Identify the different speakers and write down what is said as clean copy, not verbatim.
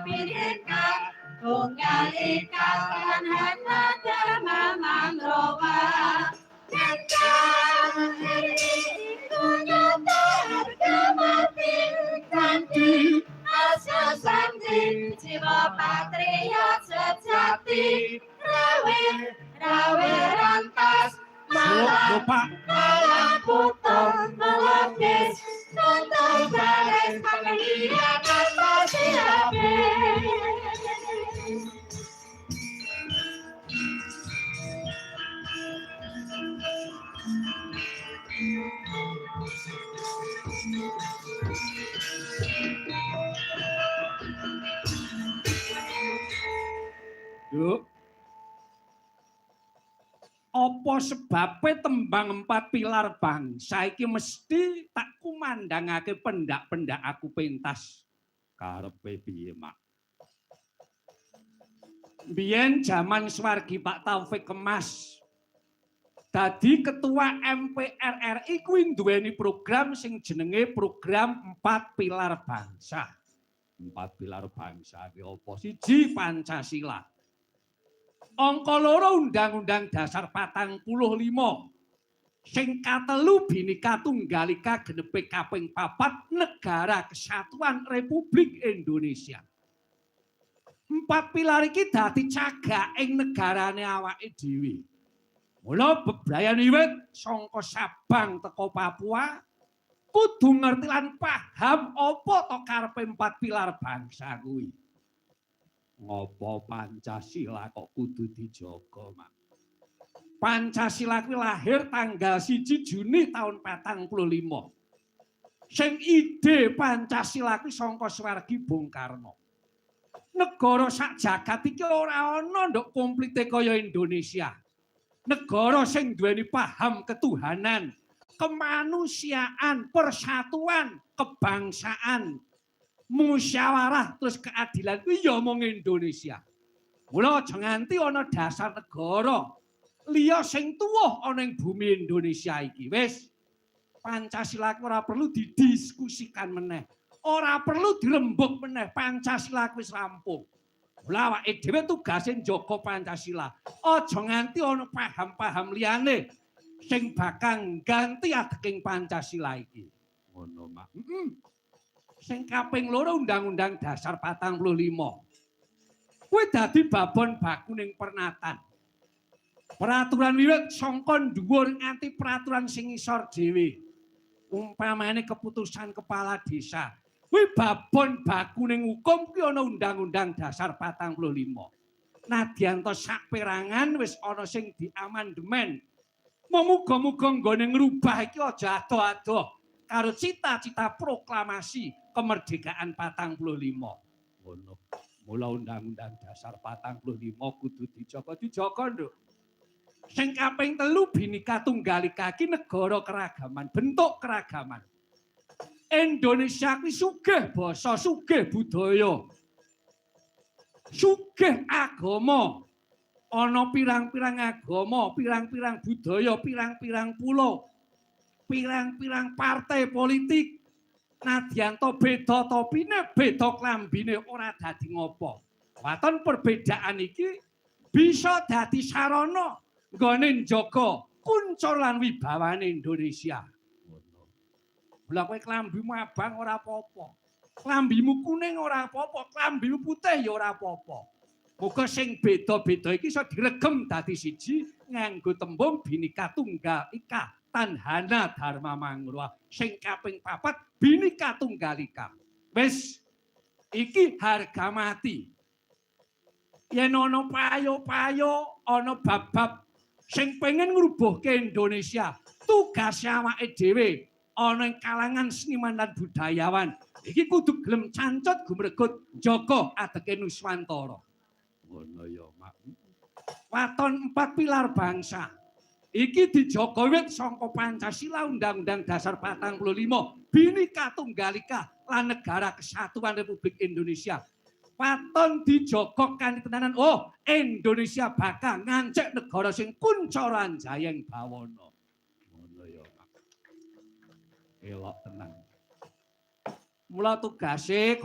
Speaker 1: Bhinneka Tunggal Ika Tan Hana Dharma Mangrowa. NKRI iku nyata harga mati, kanthi asa sandi jiwa patriot sejati, rawe rawe rantas
Speaker 2: Lho,
Speaker 1: malang
Speaker 2: Pak.
Speaker 1: Malang putung melukis tuntun garis pengkhianat pasti habis.
Speaker 2: Yuk. Apa sebabe tembang empat pilar bangsa iki mesti tak kumandangake pendak-pendak aku pentas? Karepe piye, Mak? Biyen jaman swargi Pak Taufik Kemas dadi ketua MPR RI kuwi duweni program sing jenenge program empat pilar bangsa. Empat pilar bangsa ki apa? Siji, Pancasila. Angka loro, Undang-Undang Dasar 45. Sing katelu, Bhinneka Tunggal Ika, genepe kaping papat Negara Kesatuan Republik Indonesia. Empat pilar iki dadi cagak ing negarane awake dhewe. Mula bebrayan wiwit sangka Sabang teko Papua kudu ngerti lan paham apa to karepe empat pilar bangsa kuwi. Ngopo Pancasila kok kudu dijaga, Mak? Pancasila kuwi lahir tanggal 1 Juni tahun 45. Sing ide Pancasila kuwi sangka swargi Bung Karno. Negara sak jagat iki ora ana nduk komplite kaya Indonesia. Negara sing duweni paham ketuhanan, kemanusiaan, persatuan, kebangsaan, musyawarah terus keadilan kuwi ya mung Indonesia. Mula aja nganti ana dasar negara liya sing tuwuh ana ing bumi Indonesia iki. Wis, Pancasila kuwi ora perlu didiskusikan meneh. Ora perlu dirembuk meneh. Pancasila kuwi wis rampung. Mula awake dhewe tugase njaga Pancasila. Aja nganti ana paham-paham liyane sing bakal ganti adeking Pancasila iki. Ngono, Mak. Sing kaping loro, Undang-Undang Dasar 45. Kuwi dadi babon bakuning pernatan. Peraturan wiwit sangka dhuwur nganti peraturan sing ngisor dhewe. Umpamane keputusan kepala desa. Kuwi babon bakuning hukum kuwi ana Undang-Undang Dasar 45. Nadyan to saperangan wis ana sing diamandemen. Muga-muga nggone ngrubah iki aja adoh-adoh karo cita-cita proklamasi kemerdekaan 45. Ngono. Mula Undang-Undang Dasar 45 kudu dijaga, dijaga, Nduk. Sing kaping telu, Bhinneka Tunggal Ika ki negara keragaman, bentuk keragaman. Indonesia kuwi sugih basa, sugih budaya. Sugih agama. Ana pirang-pirang agama, pirang-pirang budaya, pirang-pirang pulau, pirang-pirang partai politik. Nadyan to beda topine, beda klambine ora dadi ngopo. Waton perbedaan iki bisa dadi sarana nggone njaga kuncur lan wibawane Indonesia. Ngono. Lah kowe klambimu abang ora apa-apa. Klambimu kuning ora apa-apa, klambimu putih ya ora apa-apa. Muga sing beda-beda iki iso diregem dadi siji nganggo tembung Bhinneka Tunggal Ika Tanhana Dharma Mangrowa. Sing kaping papat, Bhinneka Tunggal Ika. Wis, iki harga mati. Yen ana payo-payo, ana bab-bab sing pengen ngrubuhke Indonesia, tugas awake dhewe ana ing kalangan seniman lan budayawan iki kudu gelem cancut gumregut njaga adeke Nuswantara. Ngono ya, Mak. Waton empat pilar bangsa iki dijaga wit saka Pancasila, Undang-Undang Dasar 45, Bhinneka Tunggal Ika lan Negara Kesatuan Republik Indonesia. Waton dijaga kanthi tenanan, oh, Indonesia bakal ngancik negara sing kuncara anjayeng bawana. Ngono ya, Mak. Elok tenang. Mula tugase